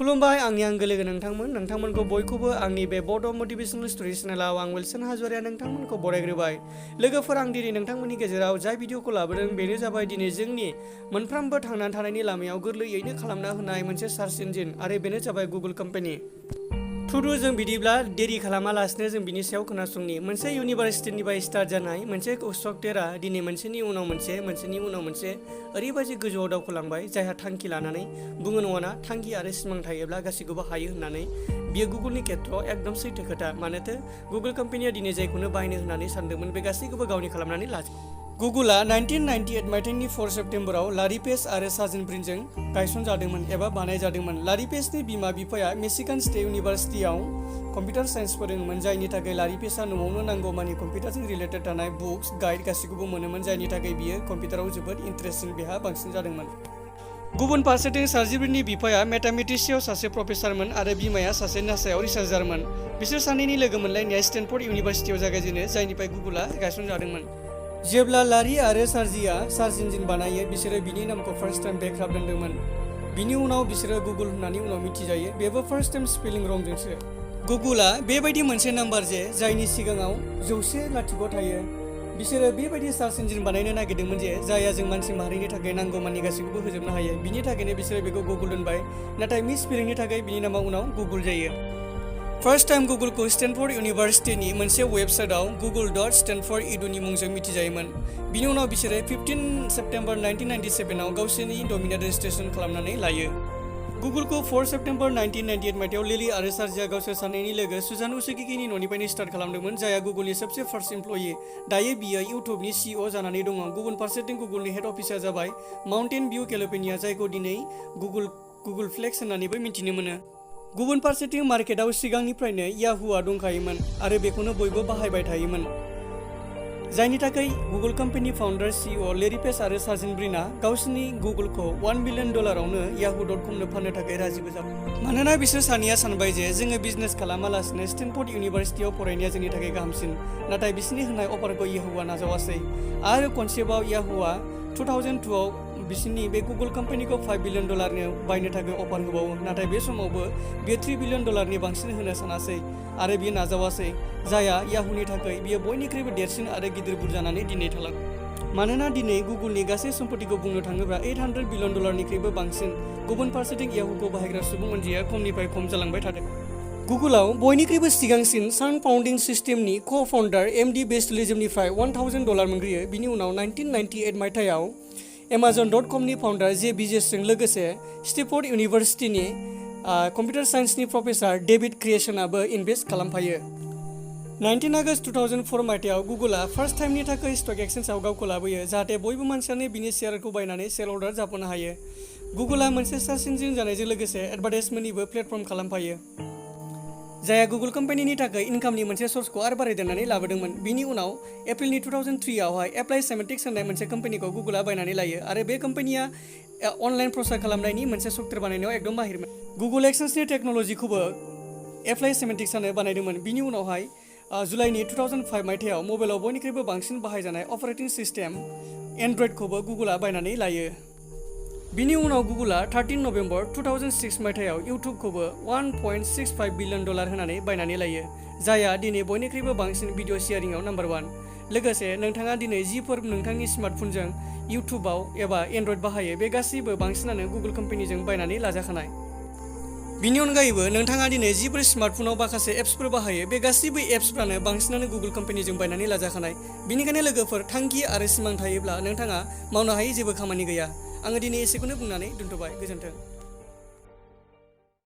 खुलुमबाय आंनि आंगो लोगो नोंथांमोनखौ बयखौबो आंनि बे बड' मटिभेशनल स्ट'री चेनेलाव आं विल्सन हाज'वारिया नोंथांमोनखौ बरायग्रोबाय। लोगोफोर, आं दिनै नोंथांमोननि गेजेराव जाय भिडिअखौ लाबोदों बेनो जाबाय दिनै जोंनि मोनफ्रोमबो थांनानै थानायनि लामायाव गोरलैयैनो खालामना होनाय मोनसे सार्च इन्जिन, आरो बेनो जाबाय गुगोल कम्पानि। थुदु जों बिदिब्ला देरि खालामालासिनो जों बिनि सायाव खोनासंनि। मोनसे इउनिभारसिटिनिफ्राय स्टार्ट जानाय मोनसे सफ्टवेयारआ दिनै मोनसेनि उनाव मोनसे ओरैबायदि गोजौआव दावखोलांबाय, जायहा थांखि लानानै बुङो नङाना, थांखि आरो सिमां थायोब्ला गासैखौबो हायो होननानै। बियो गुगोलनि खेत्रआव एकदम सैथो खोथा। मानोथो गुगोल कम्पानिया दिनै जायखौनो बायनो होननानै सानदोंमोन बे गासैखौबो गावनि खालामनानै लाजोबबाय। गुगोलआ 1998 मायथाइनि 4 सेप्तेम्बराव लारी पेज आरो सार्जेन ब्रिनजों गायसनजादोंमोन एबा बानायजादोंमोन। लारी पेजनि बिमा-बिफाया मिशिगान स्टेट इउनिभारसिटियाव कम्पिउटार साइन्स फोरोङोमोन, जायनि थाखाय लारी पेजआ न'आवनो नांगौमानि कम्पिउटारजों रिलेटेड थानाय बुक्स, गाइड गासैखौबो मोनोमोन, जायनि थाखाय बियो कम्पिउटाराव जोबोद इन्टारेस्टिं बेहा बांसिन जादोंमोन। गुबुन फारसेथिं सार्जेन ब्रिननि बिफाया मेथामेटिक्सआव सासे प्रफेसारमोन आरो बिमाया सासे नासायाव रिसार्चारमोन। बिसोर सानैनि लोगो मोनलायनाया स्टेनफर्ड इउनिभारसिटियाव जागायजेनो, जायनिफ्राय गुगोलआ गायसनजादोंमोन। जेब्ला लारी आरो सार्जिया सार्च इन्जिन बानायो, बिसोरो बिनि नामखौ फार्स्ट टाइम बेकआप दोनदोंमोन। बिनि उनाव बिसोरो गुगोल होननानै उनाव मिथिजायो, बेबो फार्स्ट टाइम स्पेलिं रंजोंसो। गुगोलआ बेबायदि मोनसे नाम्बार जायनि सिगाङाव 100 थायो। बिसोरो बेबायदि सार्च इन्जिन बानायनो नागिरदोंमोन जायहा जों मानसि माहारिनि थाखाय नांगौमानि गासैखौबो होजोबनो हायो। बिनि थाखायनो बिसोरो बेखौ गुगोल दोनबाय, नाथाय मिस स्पेलिंनि थाखाय बिनि नामा उनाव गुगोल जायो। फार्स्ट टाइम गुगोलखौ स्टेनफर्ड इउनिभारसिटिनि मोनसे वेबसाइटआव google.stanford.edu नि मुंजों मिथिजायोमोन। बिनि उनाव बिसोरो 15 सेप्तेम्बर 1997 आव गावसोरनि डमिनेट रेजिस्ट्रेसन खालामनानै लायो। गुगोलखौ 4 सेप्तेम्बर 1998 मायथाइयाव लिली आरो सार्जिया गावसोर सानैनि लोगो सुजान उसुगिनि न'निफ्रायनो स्टार्ट खालामदोंमोन, जायहा गुगोलनि सबसे फार्स्ट इमप्लयि। दायो बियो इउटुबनि CEO जानानै दङ। गुबुन फारसेथिं गुगोलनि हेड अफिसआ जाबाय माउन्टेन भिउ, केलिफर्निया, जायखौ दिनै गुगोल फ्लेक्स होननानैबो मिथिनो मोनो। गुबुन फारसेथिं मार्केटआव सिगांनिफ्रायनो याहुआ दंखायोमोन आरो बेखौनो बयबो बाहायबाय थायोमोन, जायनि थाखाय Google company founder CEO Larry Page आरो सार्जेन ब्रिनआ गावसोरनि गुगोलखौ $1 बिलियन yahoo.com नो फाननो थाखाय राजिबो जाबाय। मानोना बिसोर सानैया सानबाय जोङो बिजनेस खालामालासिनो स्टेनफर्ड इउनिभारसिटियाव फरायनाया जोंनि थाखाय गाहामसिन। नाथाय बिसोरनि होनाय अफारखौ याहुआ नाजावासै आरो खनसेबाव याहुआ 2002 आव बिसोरनि बे गुगोल कम्पानिखौ $5 बिलियन बायनो थाखाय अफार होबावो। नाथाय बे समावबो बियो $3 बिलियन बांसिन होनो सानासै आरो बियो नाजावासै, जायहा याहुनि थाखाय बियो बयनिख्रुइबो देरसिन आरो गिदिर बुर जानानै दिनै थालाङो। मानोना दिनै गुगोलनि गासै सम्पथिखौ बुंनो थाङोब्ला $800 बिलियन निख्रुइबो बांसिन। गुबुन फारसेथिं याहुखौ बाहायग्रा सुबुं अनजिमाया खमनिफ्राय खम जालांबाय थादों। गुगोलाव बयनिख्रुइबो सिगांसिन सान फाउन्डिं सिस्टेमनि क-फाउन्डार MD बेस्टलिजमनिफ्राय $1000 मोनग्रोयो। बिनि उनाव 1998 मायथाइयाव Amazon.com नि फाउन्डार जे बिजेसजों लोगोसे स्टेनफर्ड इउनिभारसिटिनि कम्पिउटार साइन्सनि प्रफेसार डेभिड क्रिएशनाबो इनभेस्ट खालामफायो। 19 आगस्ट 2004 मायथाइयाव गुगोलआ फार्स्ट टाइमनि थाखाय स्टक एक्सचेन्जआव गावखौ लाबोयो, जाहाथे बयबो मानसियानो बिनि शेयारखौ बायनानै सेल अर्डार जाफानो हायो। गुगोलआ मोनसे सार्च इन्जिन जानायजों लोगोसे एडभार्टाइजमेन्टनिबो प्लेटफर्म खालामफायो, जायहा गुगोल कम्पानिनि थाखाय इनकामनि मोनसे सर्सखौ आरो बारायदेरनानै लाबोदोंमोन। बिनि उनाव एप्रिलनि 2003 आवहाय एप्लाइ सेमेन्टिक्स होननाय मोनसे कम्पानिखौ गुगोलआ बायनानै लायो आरो बे कम्पानिया अनलाइन प्रसार खालामनायनि मोनसे सफ्टवेयार बानायनायाव एकदम माहिरमोन। गुगोल एक्सेन्सनि टेक्न'लजिखौबो एप्लाइ सेमेन्टिक्सआनो बानायदोंमोन। बिनि उनावहाय जुलाइनि 2005 मायथाइयाव मबाइलाव बयनिख्रुइबो बांसिन बाहायजानाय अपारेटिं सिस्टेम एन्ड्रइडखौबो गुगोलआ बायनानै लायो। बिनि उनाव गुगोलआ 13 नभेम्बर 2006 मायथाइयाव इउटुबखौबो $1.65 बिलियन होनानै बायनानै लायो, जायहा दिनै बयनिख्रुइबो बांसिन भिडिअ शेयारिंआव नाम्बार 1। लोगोसे नोंथाङा दिनै जिफोर नोंथांनि स्मार्टफनजों इउटुबाव एबा एन्ड्रइड बाहायो, बे गासैबो बांसिनानो गुगोल कम्पानिजों बायनानै लाजाखानाय। बिनि अनगायैबो नोंथाङा दिनै जिफोर स्मार्टफनाव माखासे एप्सफोर बाहायो, बे गासैबो एप्सफ्रानो बांसिनानो गुगोल कम्पानिजों बायनानै लाजाखानाय। बेनिखायनो लोगोफोर, थांखि आरो सिमां थायोब्ला नोंथाङा मावनो हायै जेबो खामानि गैया। आङो दिनै एसेखौनो बुंनानै दोनथ'बाय। गोजोन्थों।